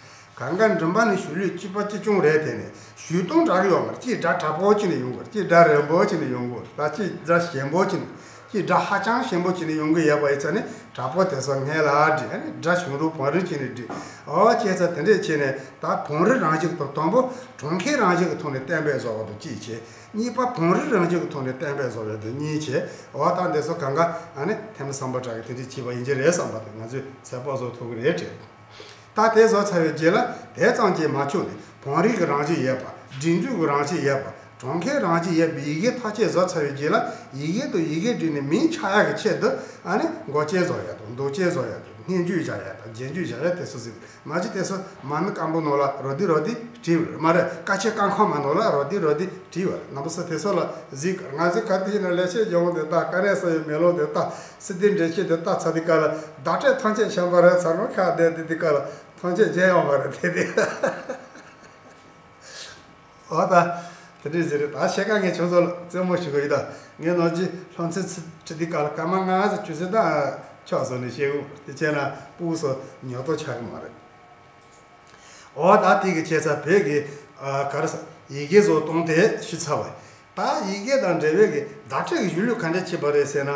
གང་ག་མགྲིན་པ་ནས་ཞུ་ལུགས་གཅིག་པ་གཅིག་རྐྱང་རེད། དེ་ནས་ཞུ་སྟངས་འདྲ་གི་ཡོད་མ་རེད། གཅིག་སྒྲ་དྲག་པོ་བྱས་ནས་ཡོང་གི་རེད། གཅིག་སྒྲ་རན་པོ་བྱས་ནས་ཡོང་གི་རེད། ད་གཅིག་སྒྲ་ཞན་པོ་བྱས་ནས། གཅིག་སྒྲ་ཧ་ཅང་ཞན་པོ་བྱས་ནས་ཡོང་གི་ཡོད་པ་ཡིན་ཙང་ནི་དྲག་པོ་དེ་ཚོ་སྔོན་ལ་བསྒྲིགས། ཨ་ནི་སྒྲ་ཞན་རུ་བང་རིམ་བྱས་ནས་བསྒྲིགས། འོ་བྱས་ཙང་དེ་འདྲས་བྱས་ནས་ད་བང་རིམ་རང་བཞིན་གྱི་དང་པོ་གྲངས་ཀའི་རང་བཞིན་གྱི་ཐོག་ནས་གཏན་འབེབས་བཟོ་བ་དང་གཅིག་བྱས། གཉིས་པ་བང་རིམ་རང་བཞིན་གྱི་ཐོག་ནས་གཏན་འབེབས་བཟོ་བ་དང་གཉིས་བྱས། འོ་ད་འདི་ཚོ་གང་ག་ཨ་ནི་ཐོན་མི་སམ་བྷོ་ཊ་གིས་དེ་འདྲས་བྱས་པ་ཡིན་གྱི་རེད་བསམ་པ་དེ་ང་ཚོས་ཚོད་དཔག་བཟོ་ཐུབ་ཀྱི་རེད་དྲན། ད་དེ་བཟོ་ཚར་བའི་རྗེས་ལ་དེ་ཙམ་གྱིས་མ་ཆོག་ནས་བང་རིམ་གྱི་རང་བཞིན་ཡོད་པ། སྒྲིག་འཛུགས་ཀྱི་རང་བཞིན་ཡོད་པ། གྲངས་ཀའི་རང་བཞིན་ཡོད་པའི་ཡི་གེ་ཐག་བཅད་བཟོ་ཚར་བའི་རྗེས་ལ། ཡི་གེ་དང་ཡི་གེ་བསྒྲིགས་ནས་མིང་ཆགས་ཡག་གི་ཆེད་དུ། ཨ་ནི་མགོ་ཅན་བཟོ་ཡག་དང་། འདོགས་ཅན་བཟོ་ཡག་དང་། སྙན་བརྒྱུད་བཞག་ཡག་དང་། རྒྱན་བརྒྱུད་བཞག་ཡག་དེ་ཚོ་ཟེར། མ་གཞི་དེ་ཚོ་མ་ཎི་བཀའ་འབུམ་ནང་ལ་རོ་འདི་རོ་འདི་བྲིས་ཡོད་རེད། མ་རེད། བཀའ་ཆོས་སྐར་ཁང་མ་ནང་ལ་རོ་འདི་རོ་འདི་བྲིས་ཡོད་རེད། རྣམ་པ་ཚོ་དེ་ཚོ་ལ་གཟིགས། ང་ཚོས་ག་དུས་ཡིན་ན་ལེགས་བཤད་ལྗོན་དབང་དེ་ལྟ། དཀའ་གནད་གསལ་བའི་མེ་ལོང་དེ་ལྟ། སི་ཏུའི་འགྲེལ་བཤད་དེ་ལྟ་ཚར་དུས་སྐབས་ལ་བརྡ་སྤྲོད་ཐམས་ཅད་བྱས་པ་རེད། ཚང་མ་ཁ་བདེ་དེ་དུས་སྐབས་ལ་ཐམས་ཅད་མཇལ་ཡོང་བ་རེད། དེ་དེ། འོ་ད། དེ་འདྲའི་ཟེར་རེད། ད་ཕྱེད་ཀ་ངས་ཁྱོད་ཚོ་ལ་རྩེད་མོ་ཞུ་གི་ཡོད། ད་ངས་ནམ་རྒྱུན་སློབ་ཚན་ཚིག་ཁྲིད་དུས་སྐབས་ལ་སྐར་མ་ལྔ་ཙམ་ཆུད་ཟོས་ད་ཆོག་བཟོ་ནས་བཤད་གོ། དེ་བྱས་ན་སྤུ་གུ་ཚོ་ཉོབ་ཏོ་ཆགས་གི་མ་རེད། འོ་ད་དེ་གི་བྱས་ཙང་བོད་ཀྱི་ཨ་ག་རེ་ཟེར། ཡི་གེ་བཟོ་སྟངས་དེ་ཞུས་ཚར་བ། ད་ཡི་གེ་དང་འབྲེལ་བའི་གི་བརྡ་སྤྲོད་ཀྱི་གཞུང་ལུགས་ག་འདྲ་བྱས་པ་རེད་ཟེར་ན།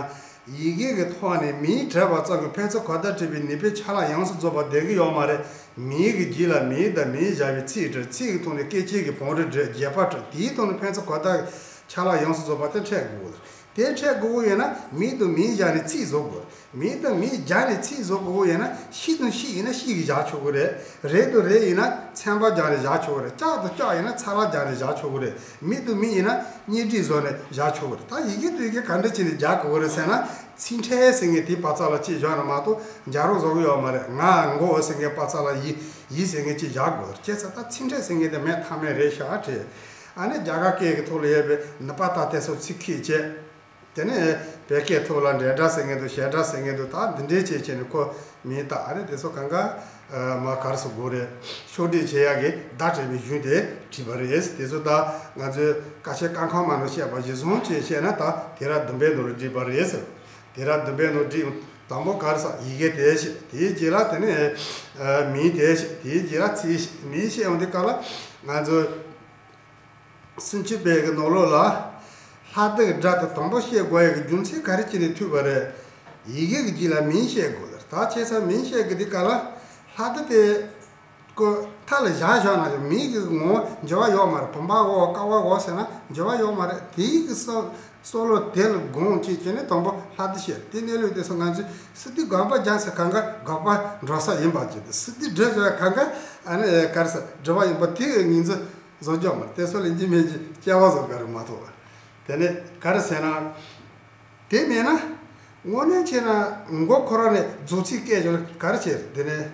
ཡི་གེ་གི་ཐོག་ནས་མིང་བྲིས་པ་ཙམ་གྱིས་ཕན་ཚུན་གོ་བརྡ་སྤྲད་པའི་ནུས་པའི་ཆ་ལག་ཡོངས་སུ་རྫོགས་པ་ལྡན་གྱི་ཡོད་མ་རེད། མིང་གི་རྗེས་ལ་མིང་དང་མིང་སྦྱར་བའི་ཚིག་བྲིས། ཚིག་གི་ཐོག་ནས་སྐད་ཆའི་གི་བང་རིམ་བྲིས། རྒྱས་པ་བྲིས། དེའི་ཐོག་ནས་ཕན་ཚུན་གོ་བརྡ་ཆ་ལག་ཡོངས་སུ་རྫོགས་པ་དེ་འཕྲད་དགོས། དེ་འཕྲད་དགོས་ཀྱི་ཡོད་ན་མིང་དང་མིང་སྦྱར་ནས་ཚིག་བཟོ་དགོས། མིང་དང་མིང་སྦྱར་ནས་ཚིག་བཟོ་དགོས་ཀྱི་ཡོད་ན། ཤིག་དང་ཤིག་ཡིན་ན་ཤིག་གིས་བཞག་ཆོག་གི་རེད། རེད་དང་རེད་ཡིན་ན་ཚན་པ་སྦྱར་ནས་བཞག་ཆོག་གི་རེད། ལྕགས་དང་ལྕགས་ཡིན་ན་ཚ་བ་སྦྱར་ནས་བཞག་ཆོག་གི་རེད། མིང་དང་མིང་ཡིན་ན་གཉིས་བྲིས་བཟོ་ནས་བཞག་ཆོག་གི་རེད། ད་ཡི་གེ་དང་ཡི་གེ་ག་འདྲ་བྱས་ནས་སྦྱར་དགོས་ཀྱི་རེད་ཟེར་ན། ཚིག་ཕྲད་ཟེར་མཁན་དེའི་པ་ཙ་ལ་གཅིག་བཞག་ན་མ་གཏོགས་སྦྱར་རོགས་བཟོ་གི་ཡོད་མ་རེད། ང་མགོ་ཟེར་མཁན་པ་ཙ་ལ་ཡི། ཡི་ཟེར་མཁན་གཅིག་བཞག་དགོས་རེད། བྱས་ཙང་ད་ཚིག་ཕྲད་ཟེར་མཁན་དེ་མེད་ཐབས་མེད་རེད་ཤག་བྲིས། ཨ་ནི་རྒྱ་གར་སྐད་ཀྱི་ཐོག་ལ་ཡོད་པའི་ནི་པ་ཏ་དེ་ཚོ་ཚིག་ཁྱེར་བྱས། དེ་ནས་བོད་སྐད་ཐོག་ལ་འབྲེལ་སྒྲ་ཟེར་མཁན་འདུག་བྱེད་སྒྲ་ཟེར་མཁན་འདུག་ད་འདི་འདྲའི་བྱས་བྱས་ནས་ཁོ་མིང་བཏགས། ཨ་ནི་དེ་ཚོ་གང་ག་མ་གར་སོ་དགོས་རེད། ཕྱོགས་སྒྲིག་བྱེད་ཡག་གི་བརྡ་སྤྲད་པའི་གཞུང་དེ་བྲིས་པ་རེད། དེ་ཚོ་ད་ང་ཚོས་བཀའ་ཆོས་སྐར་ཁང་མ་ནང་བཤད་པ་གཞིར་བཟུང་བྱས་བཤད་ན། ད་དེ་ར་བདུན་པའི་ནང་ལ་བྲིས་པ་རེད། དེ་ར་བདུན་པའི་ནང་བྲིས། དང་པོ་གར་ས་ཡི་གེ་དེ་བཤད། དེའི་རྗེས་ལ་དེ་ནས་མིང་དེ་བཤད། དེའི་རྗེས་ལ་ཚིག་བཤད། མིང་བཤད་ཡོང་དུས་སྐབས་ལ་ང་ཚོས། སུམ་ཅུ་པའི་གི་ནང་ལོགས་ལ། ལྷ་སྡེ་གི་སྒྲ་དེ་དང་པོ་བཤད་དགོས་ཡག་གི་རྒྱུ་མཚན་ག་རེ་བྱས་ནས་ཐུག་པ་རེད། ཡི་གེ་གི་རྗེས་ལ་མིང་བཤད་དགོས་ལ། ད་བྱས་ཙང་མིང་བཤད་དགོས་དུས་སྐབས་ལ། ལྷ་སྡེ་དེ་ཀོ་མཐའ་ལ་བཞག་བཞག་ན་ཡང་མིང་གི་ངོ་འགྱུར་བ་ཡོད་མ་རེད། བུམ་པ་འོ། ཀ་བ་འོ་ཟེར་ན་འགྱུར་བ་ཡོད་མ་རེད། དེའི་གི་སྲོལ་སྲོལ་ལོ་དེ་ལ་དགོངས་བྱས་བྱས་ནས་དང་པོ་ལྷ་སྡེ་བཤད། དེ་གནས་ལུགས་དེ་ཚོ་ང་ཚོས་སི་ཏུ་དགོངས་པ་རྒྱབ་ས་གང་ག་དགག་པ་འགྲོ་ས་ཡིན་པ་བྱས་ཏེ། སི་ཏུ་སྒྲུབ་ས་གང་ག་ཨ་ནི་གར་ས་སྒྲུབ་པ་ཡིན་པ་དེ་ངེས་འཛིན་བཟོ་རྒྱུ་མ་རེད། དེ་ཚོ་ལ་ཡིན་གཅིག་མིན་གཅིག་སྐྱེ་བ་བཟོ་ག་རེ་མ་གཏོགས། དེ་ནས་ག་རེ་ཟེར་ན། དེ་མེད་ན། དངོས་གནས་བྱས་ན་མགོ་ཁོ་རང་ནས་རྫོགས་ཚིག་སྐད་ཅོར་ག་རེ་བྱེད། དེ་ནས་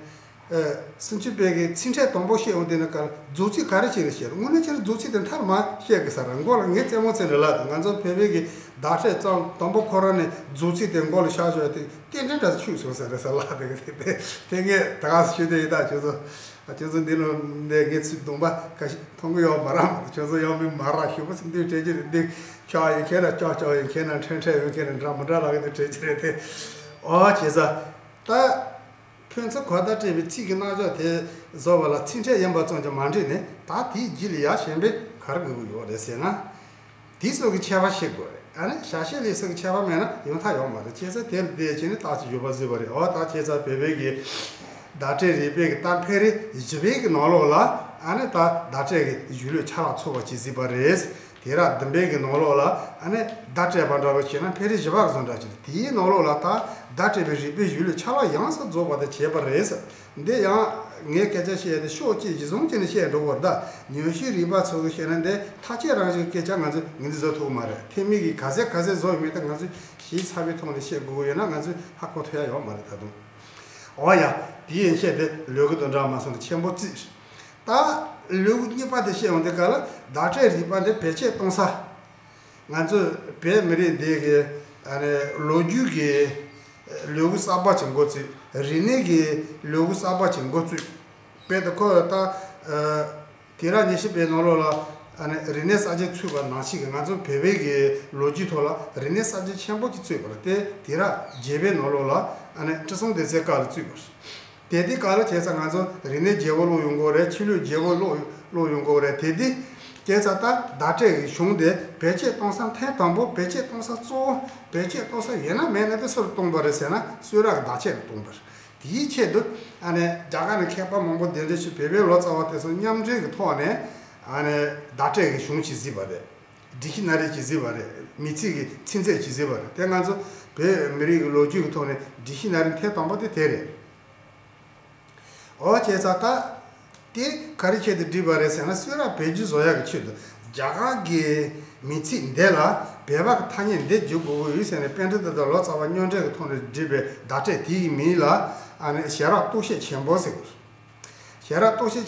ཨ་སུམ་ཅུ་པའི་གི་ཚིག་ཕྲད་དང་པོ་བཤད་ཡོང་དུས་ན། ག་རེ་རྫོགས་ཚིག་ག་རེ་བྱེད་རེད་བཤད། དངོས་གནས་བྱས་ན་རྫོགས་ཚིག་དེ་མཐར་མ་བཤད་གི་ས་ར། མགོ་ལ་ངས་རྩེད་མོ་རྩེ་ནས་ལབ་དང་། ང་ཚོ་བོད་པའི་གི་བརྡ་སྤྲོད་ཙམ་དང་པོ་ཁོ་རང་ནས་རྫོགས་ཚིག་དེ་མགོ་ལ་བཞག་བཞག་དེ་རྟེན་འབྲེལ་འདྲ་ཆུག་སོང་ཟེར་རེད་ཟེར་ལབ་དེ་གི་དེ་དེ་ངས་ད་ག་ཞུ་དེ་ཡིན། ད་ཁྱོད་ཚོ། ཨ། ཁྱོད་ཚོ་འདི་ལོ་འདི་ངས་ཚིག་གདོང་པ་ཁ་ཤས་མཐོང་གི་ཡོད་མ་རེད། ཁྱོད་ཚོ་ཡང་མི་མ་ར་ཞུ་བ་ཚིག་འདི་དྲན་གྱི་རེད། འདི་ཆག་ཡིན་མཁན་ལ་ཆག་ཆག་ཡིན་མཁན་ལ། ཕྲན་ཕྲན་ཡིན་མཁན་ལ། འདྲ་མི་འདྲ་ལ་གི་འདི་དྲན་གྱི་རེད་དེ། ཨོ་བྱས་ཙང་ད་ཕན་ཚུན་གོ་བརྡ་སྤྲད་པའི་ཚིག་གི་རྣམ་གཞག་དེ་བཟོ་བ་ལ་ཚིག་ཕྲད་ཡིན་པ་ཙམ་གྱིས་མ་འགྲིག་ནས། ད་དེའི་རྗེས་ལ་ཡ་གཞན་པའི་ག་རེ་དགོས་ཀྱི་ཡོད་རེད་ཟེར་ན། དེ་སོགས་ཀྱི་ཁྱད་པར་ཤེས་དགོས་རེད། ཨ་ནི་བྱ་བྱེད་ལས་སོགས་ཀྱི་ཁྱད་པར་མེད་ན་ཡོང་ཐབས་ཡོད་མ་རེད། བྱས་ཙང་དེ་ལ་བལྟས་བྱས་ནས་རྟགས་ཅིག་ཡོད་པ་གཟིགས་པ་རེད། འོ་ད་བྱས་ཙང་བོད་པའི་གི་བརྡ་སྤྲོད་རིག་པའི་གི་ད་འཕེལ་རིམ་བཞི་པའི་གི་ནང་ལོགས་ལ། ཨ་ནི་ད་བརྡ་སྤྲོད་ཀྱི་གཞུང་ལུགས་ཆ་ལག་ཚུད་པ་ཅིག་གཟིགས་པ་རེད། དེ་ར་བདུན་པའི་གི་ནང་ལོགས་ལ་ཨ་ནི་བརྡ་སྤྲོད་པ་འདྲ་བོ་བྱས་ན་འཕེལ་རིམ་བཞི་པ་གི་བཟོ་འདྲ་ཅིག་རེད། དེའི་ནང་ལོགས་ལ་ད་བརྡ་སྤྲོད་པའི་རིག་པའི་གཞུང་ལུགས་ཆ་ལག་ཡོངས་སུ་རྫོགས་པ་དེ་བྱས་པ་རེད། འདི་ཡང་ངས་སྐད་ཆ་བཤད་དེ་ཕྱོགས་གཅིག་གཞི་བཟུང་བྱས་ནས་བཤད་འགྲོ་བར་གདའ། ཉམས་ཞིབ་རིག་པ་ཚོ་གིས་བཤད་ན་འདི་ཐག་བཅད་རང་བཞིན་གྱི་སྐད་ཆ་ང་ཚོས་ངོས་འཛིན་བཟོ་ཐུབ་ཀྱི་མ་རེད། ཐེག་དམན་གྱིས་ག་ཚད་ག་ཚད་བཟོ་ཡོད་མེད་དེ་ང་ཚོས་ཞིབ་ཚགས་པའི་ཐོག་ནས་བཤད་དགོས་ཀྱི་ཡོད་ན་ང་ཚོས་ཧ་གོ་ཐུབ་ཡ་ཡོད་མ་རེད་ད་དུང་། འོ་ཡ། དེ་ཡན་ཆད་དེ་ལོ་རྒྱུས་དང་འདྲ་མ་སོང་ནས་ཆེན་པོ་བརྩིས། ད་ལོ་རྒྱུས་གཉིས་པ་དེ་བཤད་ཡོང་དུས་སྐབས་ལ་བརྡ་སྤྲོད་རིག་པ་འདི་བེད་སྤྱོད་གཏོང་ས། ང་ཚོ་བོད་མི་རིགས་འདི་གི་ཨ་ནི་ལོ་རྒྱུས་ཀྱི་ལོ་རྒྱུས་གསར་པ་ཅིག་འགོ་བཙུགས། རིག་གནས་ཀྱི་ལོ་རྒྱུས་གསར་པ་ཅིག་འགོ་བཙུགས། དཔེར་ན་ཁོ་ད་ཨ་དུས་རབས་ཉི་ཤུ་པའི་ནང་ལོགས་ལ་ཨ་ནི་རིག་གནས་གསར་བརྗེ་ཚུགས་པ་ནང་བཞིན་གྱི་ང་ཚོ་བོད་པའི་གི་ལོ་རྒྱུས་ཐོག་ལ་རིག་གནས་གསར་བརྗེ་ཆེན་པོ་ཅིག་ཚུགས་པ་རེད། དེ་དུས་རབས་བརྒྱད་པའི་ནང་ལོགས་ལ་ཨ་ནི་ཁྲི་སྲོང་ལྡེ་བཙན་སྐབས་ལ་ཚུགས་པ་རེད། དེ་དུས་སྐབས་ལ་བྱས་ཙང་ང་ཚོ་རིག་གནས་བརྗེ་པོ་ཀློག་ཡོང་གི་རེད། ཆོས་ལུགས་བརྗེ་པོ་ཀློག་ཀློག་ཡོང་གི་རེད། དེ་དུས་བྱས་ཙང་ད་བརྡ་སྤྲོད་ཀྱི་གཞུང་དེ་བེད་སྤྱོད་གཏོང་ས་ཐེངས་དང་པོ་བེད་སྤྱོད་གཏོང་ས་གཙོ་བོ་བེད་སྤྱོད་གཏོང་ས་ཡོད་ན་མེད་ན་དེ་སུ་ལ་གཏོང་པ་རེད་ཟེར་ན་གསུང་རབ་ཀྱི་བརྡ་ཆད་ལ་གཏོང་པ་རེད། དེའི་ཆེད་དུ་ཨ་ནི་རྒྱ་གར་ནས་མཁས་པ་མང་པོ་གདན་འདྲེན་ཞུས། བོད་པའི་ལོ་ཙཱ་བ་དེ་ཚོ་མཉམ་འབྲེལ་གྱི་ཐོག་ནས་ཨ་ནི་བརྡ་སྤྲོད་ཀྱི་གཞུང་ཞིག་གཟིགས་པ་རེད། ཌིག་ཤི་ན་རི་ཞིག་གཟིགས་པ་རེད། མིང་ཚིག་གི་ཚིག་མཛོད་ཅིག་གཟིགས་པ་རེད། དེ་ང་ཚོ་བོད་མི་རིགས་ཀྱི་ལོ་རྒྱུས་ཀྱི་ཐོག་ནས་ཌིག་ཤི་ན་རི་ཐེངས་དང་པོ་དེ་དེ་རེད། འོ་བྱས་ཙང་ད་དེ་ག་རེ་ཆེད་དུ་བྲིས་པ་རེད་ཟེར་ན་གསུང་རབ་བེད་སྤྱོད་བཟོ་ཡག་གི་ཆེད་དུ། རྒྱ་གར་གྱི་མིང་ཚིག་འདི་ལ་བོད་པ་གི་ཐ་སྙད་འདི་བརྗོད་དགོས་ཀྱི་ཡོད་ཟེར་ནས། པཎྜི་ཏ་དང་ལོ་ཙཱ་བ་མཉམ་འབྲེལ་གྱི་ཐོག་ནས་བསྒྲིགས་པའི་བརྡ་སྤྲོད་དེ་ཡི་མིང་ལ་ཨ་ནི་ཞབས་ར་སྟོབས་ཤེད་ཆེན་པོ་ཟེར་གྱི་རེད། ཞབས་ར་སྟོབས་ཤེད་